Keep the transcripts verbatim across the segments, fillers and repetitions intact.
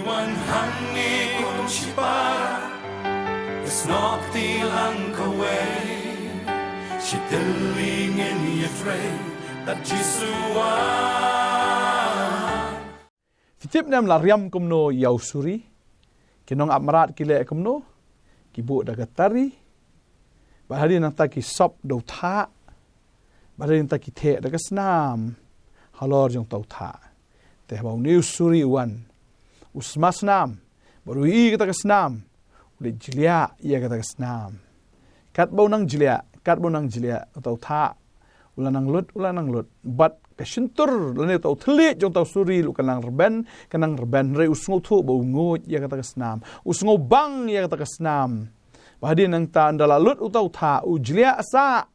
Wan hangne kum shipara, ka snoh kti lang kawei, shi tylli ngin ïatrei, bad Jisu wan. Phi tip ne em la riam kumno ïa u suri? Ki nong ap mrad ki leh kumno? Ki buh da ka tari. Bad hadien nangta ki sop da u thah. Bad hadien nangta ki theh da ka snam halor jong uta u thah. Te haba une u suri u wan, u sma snam, bad u ïohi kata ka snam, u leit jliah ïa kata ka snam. Katba u nang jliah, katba u nang jliah, uta u thah u la nang lut, u la nang lut. Bad ka shyntur lane uta u thylliej jong uta u suri ruh ka nang rben, ka nang rben, hynrei u sngewthuh ba u nguid ïa kata ka snam, u sngewbang ïa kata ka snam. Bad hadien nangta ynda la lut uta u thah, u jliah sah.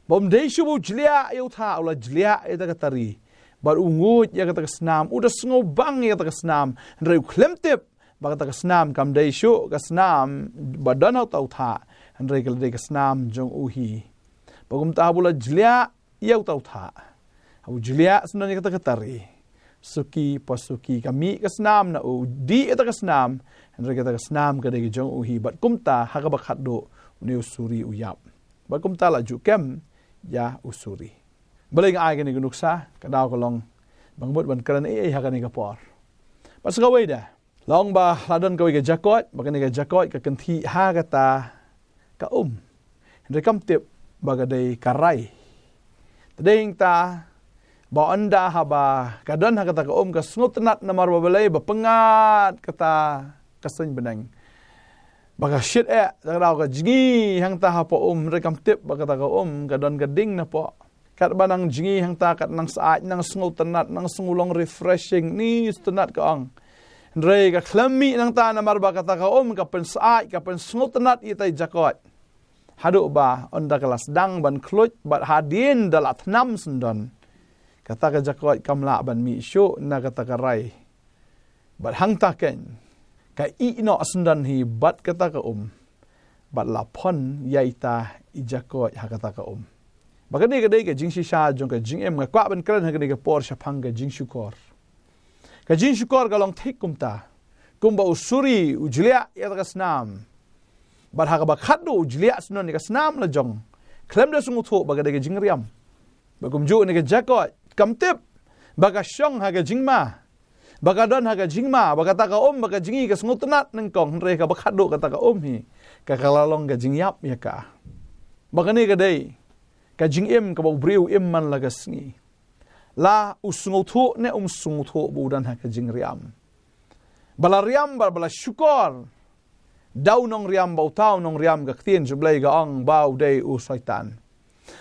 Ba um dei shuh ba u jliah ïa u thah, u la jliah ïa kata ka tari. Bad u nguid ïa kata ka snam, u da sngewbang ïa kata ka snam, hynrei u khlem tip ba kata ka snam kam dei shuh ka snam ba don ha uta u thah, hynrei ka la dei ka snam jong u hi. Bad kumta haba u la jliah ïa uta u thah, haba u jliah syndon ïa kata ka tari, suki pa suki, ka mih ka snam na u, dih ïa kata ka snam, hynrei kata ka snam ka dei ka jong u hi. Bad kumta ha kaba khatduh une u suri u ïap. Bad kumta la ju kem ïa u suri. Balei nga ai kane ka nuksa? Ka daw ka long ba nga mut ban kren ei ei ha kane ka por. Bad sa kawei de, long ba la don kawei ka jakoit, ba kane ka jakoit ka kynthih ha kata ka um, hynrei kam tip ba ka dei ka rai. Te dei hangta ba ynda haba ka don ha kata ka um ka sngewtynnat namar ba balei, ba pyngngad kata ka suiñ bneng. Ba ka shit eh, te ka daw ka jngi hangta hapoh um, hynrei kam tip ba kata ka um ka don ka ding napoh. Katba nang jngi hangta, kat nang syaid, nang sngewtynnat, nang sngew long refreshing, ni sngewtynnat ka ong. Hynrei ka khlem mih nangta namar ba kata ka um ka pynsyaid, ka pynsngewtynnat ïa ita i jakoit. Haduh ba ynda ka la sdang ban khluit, bad hadien da la thnam syndon, kata ka jakoit kam lah ban mih shuh na kata ka rai. Bad hangta keiñ ka ïeh noh syndon hi bad kata ka um, bad la phon ïa ita i jakoit ha kata ka um. Bad kane ka dei ka jingshisha jong ka jingim. Nga kwah ban kren ha kane ka por shaphang ka jingshukor. Ka jingshukor ka long thik kumta. Kumba u suri u jliah ïa kata ka snam, bad ha kaba khatduh u jliah syndon ïa ka snam la jong, khlem da sngewthuh ba ka dei ka jingriam. Bad kumjuh ne ka jakoit, kam tip ba ka shong ha ka jingma, ba ka don ha ka jingma, ba kata ka um, ba ka jngi ka sngewtynnat nyngkong, hynrei ha kaba khatduh kata ka um hi ka, ka la long ka jingïap ïa ka. Bad kane ka dei ka jingim kaba u briew u im man la ka sngi. La u sngewthuh ne um sngewthuh ba u don ha ka jingriam, ba la riam, ba, ba la shukor, da u nongriam, ba uta u nongriam ka ktien jong u Blei ka ong ba u dei u Soitan.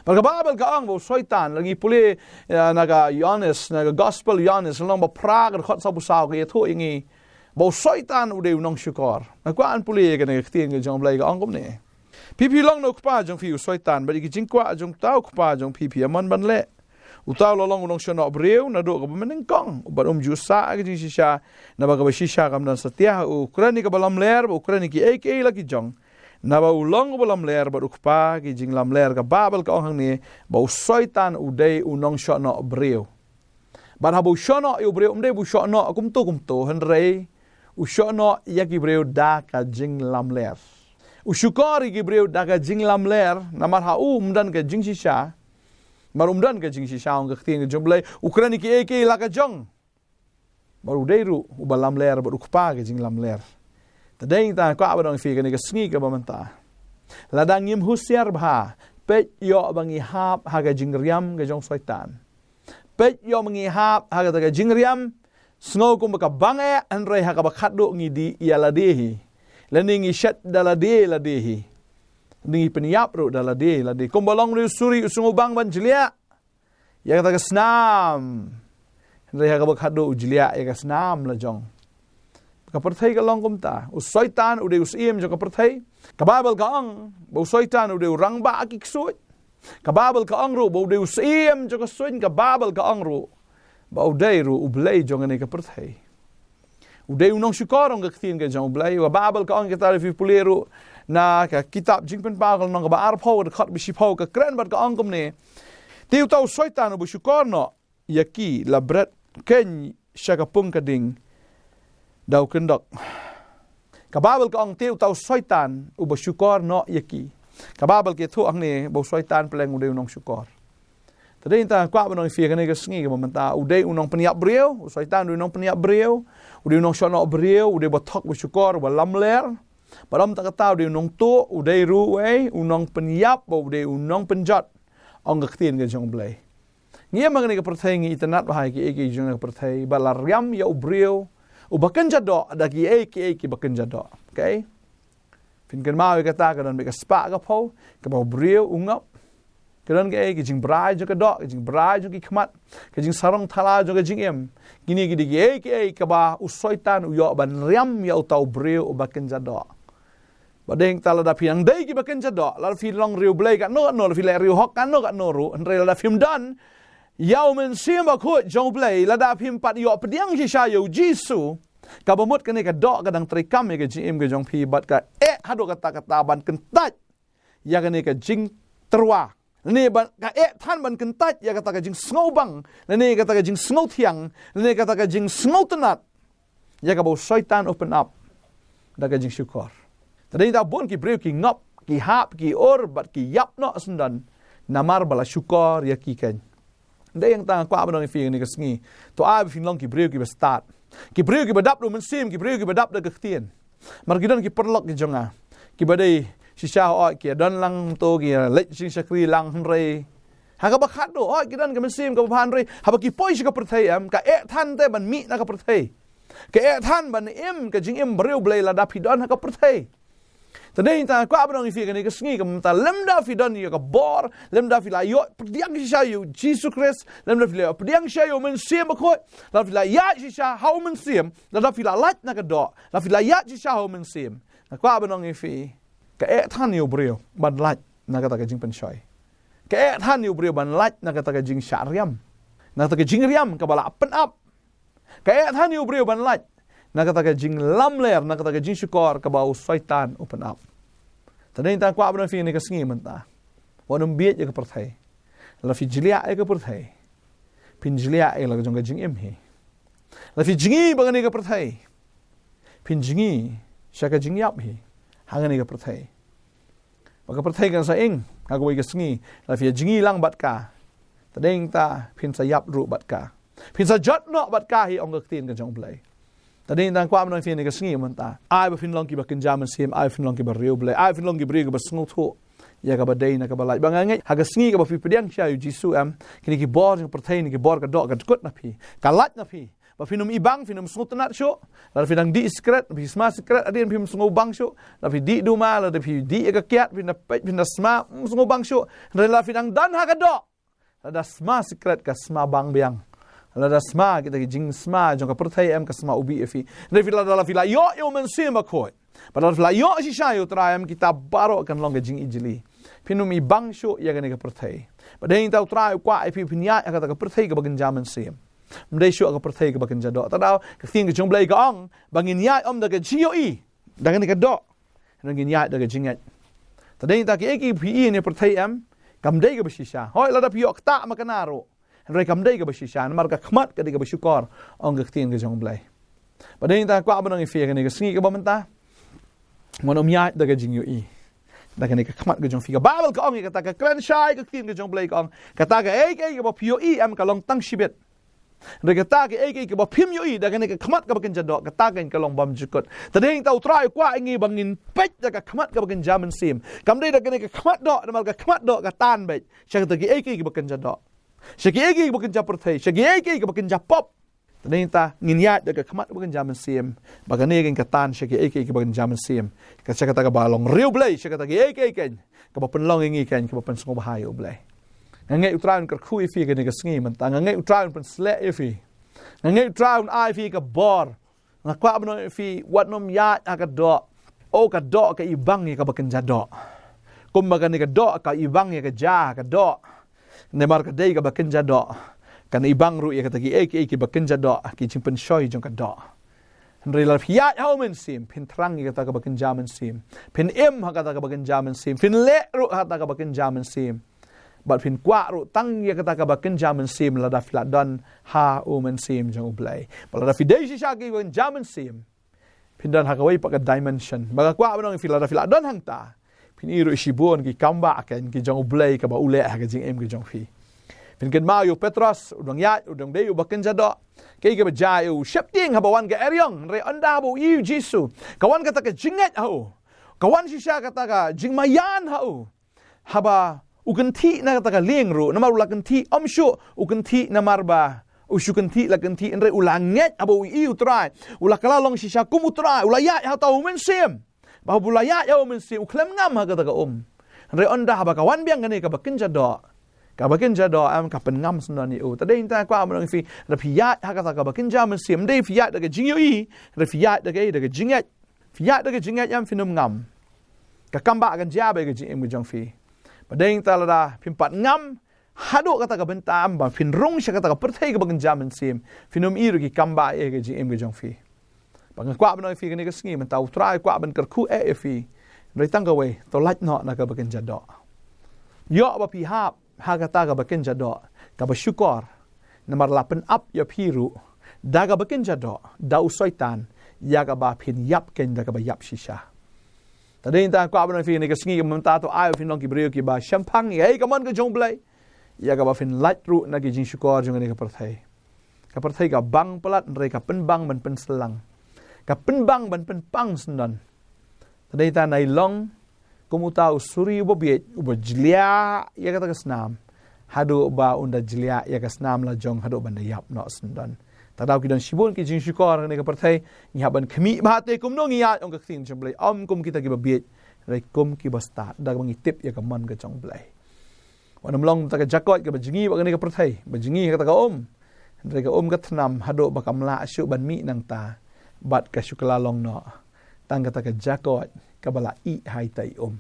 Bad ka Baibl ka ong ba u Soitan, lada ngi pule, eh, na ka Ïoannis, na ka Gospel Ïoannis, lynnong ba phra, ka dkhot sawphew saw, ka ïathuh ïa ngi ba u Soitan u dei u nongshukor. Nga kwah ban pule ïa kane ka ktien ka jong u Blei ka ong kumne: Phi, phi long na u kpa jong phi u Soitan, bad ïa ki jingkwah jong uta u kpa jong phi phi ïamon ban leh. Uta u la long u nongshohnoh briew naduh kaba mynnyngkong, bad um ju sah ïa ka jingshisha, naba kaba shisha kam don satia ha u. U kren ïa kaba lamler, bad u kren ïa kiei kiei la ki jong, naba u long uba lamler bad u kpa ki jinglamler. Ka Baibl ka ong hangne ba u Soitan u dei u nongshohnoh briew. Bad haba u shohnoh ïa u briew, um dei ba u shohnoh kumto kumto, hynrei u shohnoh ïa ki briew da ka jinglamler. U shukor ïa ki briew da ka jinglamler, namar ha u um don ka jingshisha. Namar um don ka jingshisha, ong ka ktien ka jong u Blei, u kren ïa kiei kiei la ka jong, bad u dei ruh uba lamler bad u kpa ka jinglamler. Te dei hangta nga kwah ban ong ïa phi kane ka sngi kaba mynta, lada ngim husiar bha, peit ïoh ba ngi hap ha ka jingriam ka jong u Soitan. Peit ïoh ba ngi hap ha kata ka jingriam, sngew kumba ka bang eh, hynrei ha kaba khatduh ngi dih ïa lade hi, lane ngi shet da lade lade hi, ngi pynïap ruh da lade lade. Kumba long une u suri u sngewbang ban jliah ïa kata ka snam, hynrei ha kaba khatduh u jliah ïa ka snam la jong. Ka pyrthei ka long kumta. U Soitan u dei u syiem jong ka pyrthei. Ka Baibl ka ong ba u Soitan u dei u rangbah ki ksuid. Ka Baibl ka ong ruh ba u dei u syiem jong ka suiñ. Ka Baibl ka ong ruh ba u dei ruh u blei jong kane ka pyrthei. U dei u nongshukor, ong ka ktien ka jong u Blei. Ka Baibl ka ong, kita lada phi pule ruh na ka kitab Jingpynpaw ka lynnong kaba arphew, ka dkhot ba shiphew, ka kren bad ka ong kumne: Te uta u Soitan uba shukor noh ïa ki la bret keiñ sha ka pung ka ding, Da u kyndok. Ka Baibl ka ong te uta u Soitan uba shukor noh ïa ki. Ka Baibl ka ïathuh hangne ba u Soitan pleng u dei u nongshukor. Te dei nangta kwah ban ong ïa phi kane ka sngi kaba mynta u dei u nongpynïap briew, u Soitan u dei u nongpynïap briew, u dei u nongshohnoh briew, u dei uba thok, uba shukor, uba lamler. Bad ym tang kata, u dei u nongtuh, u dei ruh uei u nongpynïap, bad u dei u nongpynjot. Ong ka ktien ka jong U Blei. Ngi ïa ma kane ka pyrthei ngi itynnad bha ïa kiei kiei jong ka pyrthei, bad la riam ïa u briew uba kynja doh da kiei kiei kiba kynja doh. Okay? Phin kynmaw ïa kata, ka don bad ka spah ka phew, kaba u briew u ngop. Ka don kaei, ka jingbrai jong ka doh, ka jingbrai jong ki khmat, ka jingsarong thala jong ka jingim. Kine ki dei kiei kiei kaba u Soitan u ïoh ban riam ïa uta u briew uba kynja doh. Bad dei nangta lada phi nang dei kiba kynja doh, lada phi long riewblei katno katno, lada phi leh riewhok katno katno ruh, hynrei lada phim don ïa u Mynsiem Bakhuid jong U Blei, lada phim pat ïoh pdiang shisha ïa u Jisu, kaba mut kane ka doh ka dang treikam ïa ka jingim ka jong phi, bad ka eh haduh katta katta ban kyntait ïa kane ka jingtyrwa. Lane ban, ka eh than ban kyntait ïa kata ka jingsngewbang, lane kata ka jingsngewthiang, lane kata ka jingsngewtynnad. Ïa kaba u Soitan u pynap da ka jingshukor. Te dei nangta bun ki briew ki ngop, ki hap, ki ur, bad ki ïap noh syndon. Namar ba la shukor ïa ki keiñ. Dei nangta nga kwah ban ong ïa phi kane ka sngi. To ai ba phin long ki briew kiba stad. Ki briew kiba dap da u Mynsiem, ki briew kiba dap da ka ktien. Namar ki don ki paralok ki jong nga. Kiba dei shisha hooid ki don lang to ki leit jingshakri lang hynrei ha kaba khatduh hooid ki don ka mynsiem kaba bha hynrei haba ki poi sha ka pyrthei em, ka eh than te ban mih na ka pyrthei. Ka eh than ban im ka jingim briew Blei lada phi don ha ka pyrthei. Te dei nangta kwah ban ong ïa phi kane ka sngi ka mynta lymda phi don ïa ka bor, lymda phi la ïoh pdiang shisha ïa u Jisu Khrist, lymda phi la ïoh pdiang shisha ïa u Mynsiem Bakhuid, lada phi la ïaid shisha ha u Mynsiem, lada phi la lait na ka doh, lada phi la ïaid shisha ha u Mynsiem. Nga kwah ban ong ïa phi, ka eh than ïa u briew ban lait na kata ka jingpynshoi. Ka eh than ïa u briew ban lait na kata ka jingshah riam, na kata ka jingriam kaba la pynap. Ka eh than ïa u briew ban lait na kata ka jinglamler, na kata ka jingshukor kaba u Soitan u pynap. Te dei nangta kwah ban ong ïa phi kane ka sngi mynta, wat nym bieit ïa ka pyrthei. Lada phi jliah ïa ka pyrthei, phin jliah ïa la ka jong ka jingim hi. Lada phi jngi bad kane ka pyrthei, phin jngi sha ka jingïap hi ha kane ka pyrthei. Ba ka pyrthei kan sa ing ha kawei ka sngi. Lada phi ïa jngi lang bad ka, te dei nangta phin sa ïap ruh bad ka. Phin sa jot noh bad ka hi, ong ka ktien ka jong U Blei. Te dei nangta kwah ban ong ïa phi kane ka sngi mynta, ai ba phin long kiba kynja mynsiem, ai ba phin long kiba riewblei, ai ba phin long ki briew kiba sngewthuh ïa kaba dei na kaba lait. Ba nga ngeit ha ka sngi kaba phi pdiang shisha ïa u Jisu em, kine ki bor jong ka pyrthei, kine ki bor ka doh ka dkut na phi, ka lait na phi. Ba phin ym ibang, phin ym sngewtynnad shuh. Lada phi dang dih sikret, phi sma sikret hadien, phi ym sngewbang shuh. Lada phi dih duma, lada phi dih ïa ka kiad, phin da peit, phin da sma, ym sngewbang shuh. Hynrei lada phi dang don ha ka doh, lada sma sikret ka sma bang biang. Lada sma kita ki jingsma jong ka pyrthei em, ka sma ubih ïa phi. Hynrei phi lada, lada phi la ïoh ïa u Mynsiem Bakhuid, bad lada phi la ïoh shisha ïa u Trai em, kita baroh kan long ka jingijli. Phin ym ibang shuh ïa kane ka pyrthei. Bad dei nangta u Trai u kwah ïa phi phin ïaid ha kata ka pyrthei kaba kynja mynsiem. Ym dei shuh ka pyrthei kaba kynja doh. Te da ka ktien ka jong U Blei ka ong ba ngin ïaid ym da ka jingïohi, da kane ka doh, hynrei ngin ïaid da ka jingngeit. Te dei nangta kiei kiei ba phi ïohi ha kane ka pyrthei em, kam dei kaba shisha. Hooid lada phi ïoh ktah ma kane ruh, hynrei kam dei kaba shisha, namar ka khmat ka dei kaba shukor, ong ka ktien ka jong U Blei. Bad dei nangta kwah ban ong ïa phi kane ka sngi kaba mynta, wat nym ïaid da ka jingïohi, da kane ka khmat ka jong phi. Ka Baibl ka ong ïa kata, ka kren shai ka ktien ka jong U Blei ka ong, kata kaei kaei kaba phi ïohi em ka long tang shibit. Hynrei kata kaei kaei kaba phim ïohi da kane ka khmat kaba kynja doh, kata kan ka long bymjukut. Te dei nangta u Trai u kwah ïa ngi ba ngin peit da ka khmat kaba kynja mynsiem. Kam dei da kane ka khmat doh, namar ka khmat doh ka tan beit sha kita kiei kiei kiba kynja doh, sha kiei kiei kiba kynja pyrthei, sha kiei kiei kiba kynja pop. Te dei nangta ngin ïaid da ka khmat kaba kynja mynsiem, ba kane kan ka tan sha kiei kiei kiba kynja mynsiem, ka sha kata kaba long riewblei, sha kata kiei kiei kan kaba pynlong ïa ngi, kan kaba pynsngewbha ïa U Blei. Nga ngeit u Trai un kyrkhu ïa phi kane ka sngi mynta. Nga ngeit u Trai un pynshlur ïa phi. Nga ngeit u Trai un ai ïa phi ka bor. Nga kwah ban ong ïa phi, wat nym ïaid ha ka doh. O, ka doh ka ibang ïa kaba kynja doh. Kumba kane ka doh ka ibang ïa ka ja ka doh. Namar ka dei kaba kynja doh, kan ibang ruh ïa kita kiei kiei kiba kynja doh, ki jingpynshoi jong ka doh. Hynrei lada phi ïaid ha u Mynsiem, phin thrang ïa kata kaba kynja mynsiem. Phin im ha kata kaba kynja mynsiem. Phin leh ruh ha kata kaba kynja mynsiem. Bad phin kwah ruh tang ïa kata kaba kynja mynsiem lada phi la don ha u Mynsiem jong U Blei. Bad lada phi dei shisha kiba kynja mynsiem, Phin don ha kawei pat ka dimension. Ba nga kwah ban ong ïa phi, lada phi la don hangta, phin ïohi ruh shibun ki kambah kein ki jong U Blei kaba u leh ha ka jingim ka jong phi. Phin kynmaw ïa u Petros, u dang ïaid, u dang dei uba kynja doh. Kaei kaba jia ïa u? Sheptieng haba wan ka eriong, hynrei ynda haba u ïohi ïa u Jisu, ka wan kata ka jingngeit ha u. Ka wan shisha kata ka jingmaïan ha u. Haba u kynthih na kata ka lieng ruh, namar u la kynthih, ym shuh u kynthih namar ba u shu kynthih la kynthih, hynrei u la ngeit haba u ïohi ïa u Trai. U la kylla long shisha kum u Trai, u la ïaid ha uta u Mynsiem. Ba haba u la ïaid ha u Mynsiem, u khlem ngam ha kata ka um. Hynrei ynda haba ka wan biang kane kaba kynja doh, kaba kynja doh em, ka pynngam syndon ïa u. Te dei nangta kwah ban ong ïa phi, lada phi ïaid ha kata kaba kynja Mynsiem, ym dei phi ïaid da ka jingïohi, hynrei phi ïaid da ka, da ka jingngeit. Phi ïaid da ka jingngeit em, phin ym ngam. Ka kambah kan jia bad ka jingim ka jong phi. Ba dei nangta lada phim pat ngam haduh kata ka bynta em, ba phin rung sha kata ka pyrthei kaba kynja Mynsiem, phin ym ïohi ruh ki kambah ïa ka jingim ka jong phi. Ba nga kwah ban ong ïa phi kane ka sngi, mynta u Trai u kwah ban kyrkhu eh ïa phi. Hynrei tang kawei, to lait noh na kaba kynja doh. Ïoh ba phi hap ha kata kaba kynja doh, kaba shukor, namar la pynap ïa phi ruh da kaba kynja doh, da u Soitan, ïa kaba phin ïap kein da kaba ïap shisha. Te dei nangta kwah ban ong ïa phi kane ka sngi, mynta to ai ba phin long ki briew kiba shemphang ïa kaei ka mon ka jong U Blei, ïa kaba phin lait ruh na ki jingshukor jong kane ka pyrthei. Ka pyrthei ka bang palat, hynrei ka pynbang ban pynslem, ka pynbang ban pynpang syndon. Te dei nangta nai long kum uta u suri uba bieit, uba jliah ïa kata ka snam, haduh ba un da jliah ïa ka snam la jong haduh ban da ïap noh syndon. Te daw ki don shibun ki jingshukor ha kane ka pyrthei, ngi hap ban khmih bha te kumno ngi ïaid, ong ka ktien jong U Blei, ym kum kita kiba bieit, hynrei kum kiba stad, da kaba ngi tip ïa ka mon ka jong U Blei. Wat nym long kata ka jakoit kaba jngi bad kane ka pyrthei, ba jngi ha kata ka um, hynrei ka um ka thnam haduh ba kam lah shuh ban mih nangta, bad ka shu kylla long noh tang kata ka jakoit kaba la ih ha ita i um.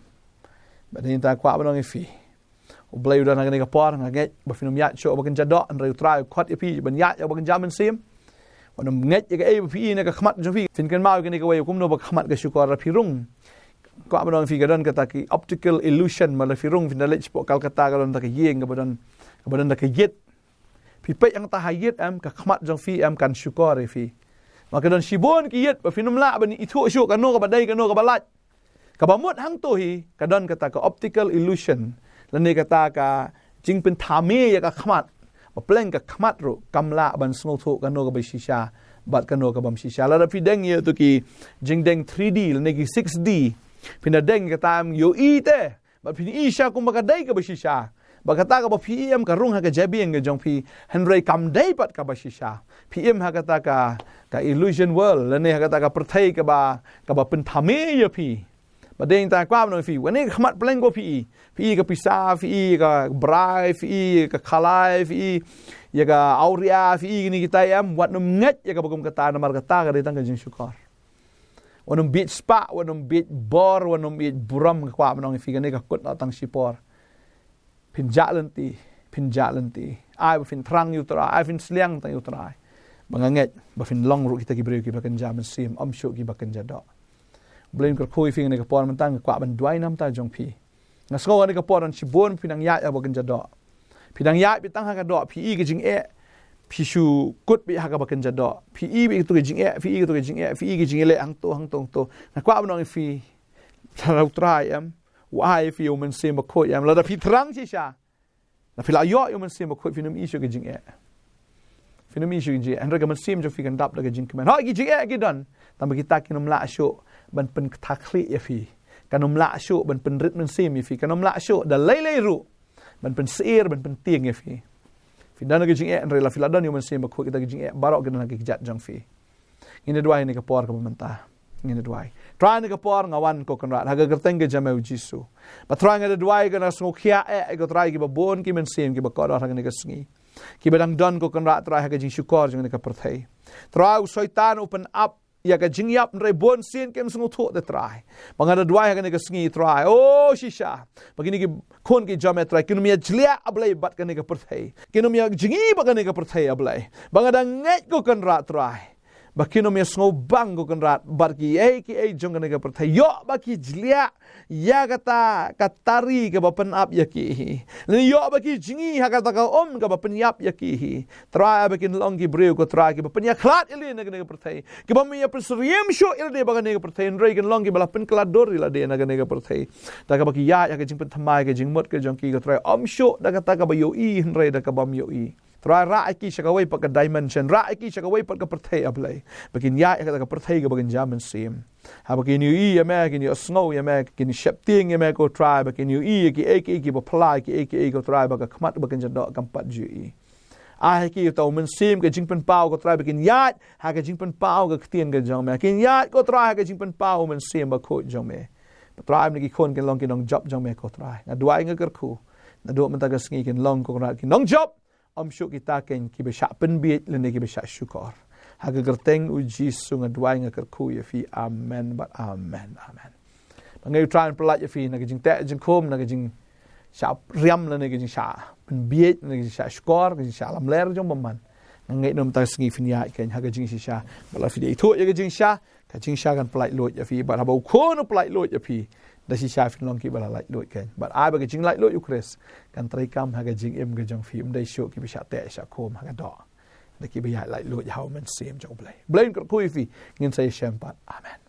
Bad dei nangta kwah ban ong ïa phi, U Blei u don ha kane ka por, nga ngeit ba phin ym ïaid shuh ba kynja doh, hynrei u Trai u khot ïa phi ban ïaid ïa ba kynja Mynsiem. Wat nym ngeit ïa kaei ba phi ïohi na ka khmat jong phi. Phin kynmaw ïa kane kawei, kumno ba ka khmat ka shukor, lada phi rung. Kwah ban ong ïa phi, ka don kata ki optical illusion, ba lada phi rung, phin da leit shapoh Calcutta, ka don kata ka ïing kaba don, kaba don kata ka ïit. Phi peit hangta ha ïit em, ka khmat jong phi em kan shukor ïa phi. Ma ka don shibun ki ïit ba phin ym lah ban ithuh shuh kano kaba dei, kano kaba lait. Kaba mut hangto hi ka don kata ka optical illusion, lane kata ka jingpynthame ïa ka khmat. Ba pleng ka khmat ruh kam lah ban sngewthuh kano kaba shisha bad kano ka bym shisha. Lada phi deng ïa kito ki jingdeng three D lane ki six D, phin da deng kata em ïohi te, bad phin ïohi shisha kumba ka dei kaba shisha. Ba kata kaba phi im ka rung ha ka jabieng ka jong phi, hynrei kam dei pat kaba shisha. Phi im ha kata ka, ka illusion world, lane ha kata ka pyrthei kaba, kaba pynthame ïa phi. Ba dei nangta kwah ban ong ïa phi, kane ka khmat pleng kaba phi i, phi i ka pisa, phi i ka brai, phi i ka khalai, phi i ïa ka awria, phi i kine kita em, wat nym ngeit ïa kaba kum kata, namar kata ka dei tang ka jingshukor. Wat nym bieit spah, wat nym bieit bor, wat nym bieit burom, nga kwah ban ong ïa phi, kane ka kut noh tang shipor. Phin jah lynti, phin jah lynti. Ai ba phin thrang ïa u Trai, ai phin sliang tang ïa u Trai. Ba nga ngeit ba phin long ruh kita ki briew kiba kynja mynsiem, ym shuh kiba kynja doh. Blei un kyrkhu ïa phi kane ka por. Mynta nga kwah ban duwai na ka bynta jong phi. Nga sngew kane ka por don shibun phi nang ïaid ha kaba kynja doh. Phi nang ïaid beit tang ha ka doh, phi i ka jingeh, phi shu kut beit ha kaba kynja doh. Phi i beit katu ka jingeh, phi i katu ka jingeh, phi i ka jingeh hangto, hangto, hangto. Nga kwah ban ong ïa phi, lada u Trai em u ai ïa phi u Mynsiem Bakhuid em, lada phi thrang shisha, lada phi la ïoh ïa u Mynsiem Bakhuid, phin ym i shuh ka jingeh. Phin ym i shuh ka jingeh. Hynrei ka mynsiem jong phi kan dap da ka jingkmen. Hooid, ki jingeh ki don, tangba kita kin ym lah shuh ban pynkthah khlieh ïa phi. Kan ym lah shuh ban pynrit mynsiem ïa phi. Kan ym lah shuh da lei lei ruh ban pynsyier, ban pyntieng ïa phi. Phi don ka jingeh, hynrei lada phi la don ïa u Mynsiem Bakhuid, kita ki jingeh baroh ki don ha ki kjat jong phi. Ngin ïa duwai ha kane ka por kaba mynta. Ngin ïa duwai. Trai, ha kane ka por nga wan, ko Kynrad, ha ka kyrteng ka jong me, u Jisu. Bad Trai, nga da duwai, nga da sngewkhia eh, ko Trai, kiba bun ki mynsiem kiba kordor ha kane ka sngi, kiba dang don, ko Kynrad Trai, ha ka jingshukor jong kane ka pyrthei. Trai, u Soitan u pynap ïa ka jingïap, hynrei bun sien kim sngewthuh te Trai. Bad nga da duwai ha kane ka sngi Trai, o shisha, ba kine ki khun ki jong me Trai, kin ym ïa jliah, A Blei, bad kane ka pyrthei. Kin ym ïa jngi bad kane ka pyrthei, A Blei. Bad nga da ngeit, ko Kynrad Trai, ba kin ym ïa sngewbang, ko Kynrad, bad kiei kiei jong kane ka pyrthei. Ïoh ba ki jliah ïa kata ka tari kaba pynap ïa ki hi, lane ïoh ba ki jngi ha kata ka um kaba pynïap ïa ki hi. Trai, ba kin long ki briew, ko Trai, kiba pynïakhlad ïa lade na kane ka pyrthei, kiba ym ïa pynsyriem shuh ïa lade bad kane ka pyrthei, hynrei kin long kiba la pynkylla dur ïa lade na kane ka pyrthei, da kaba ki ïaid ha ka jingpynthymmai ka jingmut ka jong ki, ko Trai, ym shuh da kata kaba ïohi, hynrei da kaba ym ïohi. Trai, rah ïa ki sha kawei pat ka dimension, rah ïa ki sha kawei pat ka pyrthei, A Blei, ba kin ïaid ha kata ka pyrthei kaba kynja mynsiem, haba kin ïohi ïa me, kin ïohsngew ïa me, kin sheptieng ïa me, ko Trai, ba kin ïohi ïa kiei kiei kiba phla, kiei kiei, ko Trai, ba ka khmat ba kynja doh kam pat ju ïohi. Ai ha ki uta u Mynsiem ka jingpynpaw, ko Trai, ba kin ïaid ha ka jingpynpaw ka ktien ka jong me, kin ïaid, ko Trai, ha ka jingpynpaw u Mynsiem Bakhuid jong me. Trai, ba ki khun kin long ki nongjop jong me, ko Trai. Nga duwai, nga kyrkhu, naduh mynta ka sngi kin long, ko Kynrad, ki nongjop, ym shuh kita kin kiba shah pynbieit lane kiba shah shukor. Ha ka kyrteng u Jisu nga duwai, nga kyrkhu ïa phi. Amen bad amen. Amen. Ba nga, ko Trai, pyllait ïa phi na ka jingteh jingkhum, na ka jingshah riam lane ka jingshah pynbieit, na ka jingshah shukor, ka jingshah lamler jong bymman. Nga ngeit mynta ka sngi phin ïaid kin ha ka jingshisha. Bad lada phi dei ithuh ïa ka jingshisha, ka jingshisha kan pyllait luid ïa phi. Bad haba u Khun u pyllait luid ïa phi, da shisha phin long kiba la lait luid kin. Bad ai ba ka jinglait luid u Khrist kan treikam ha ka jingim ka jong phi, ym dei shuh kiba shah teh shah khum ha ka doh, da kiba ïaid lait luid ha u Mynsiem jong U Blei. Blei un kyrkhu ïa phi, ngin sa ïashem pat. Amen.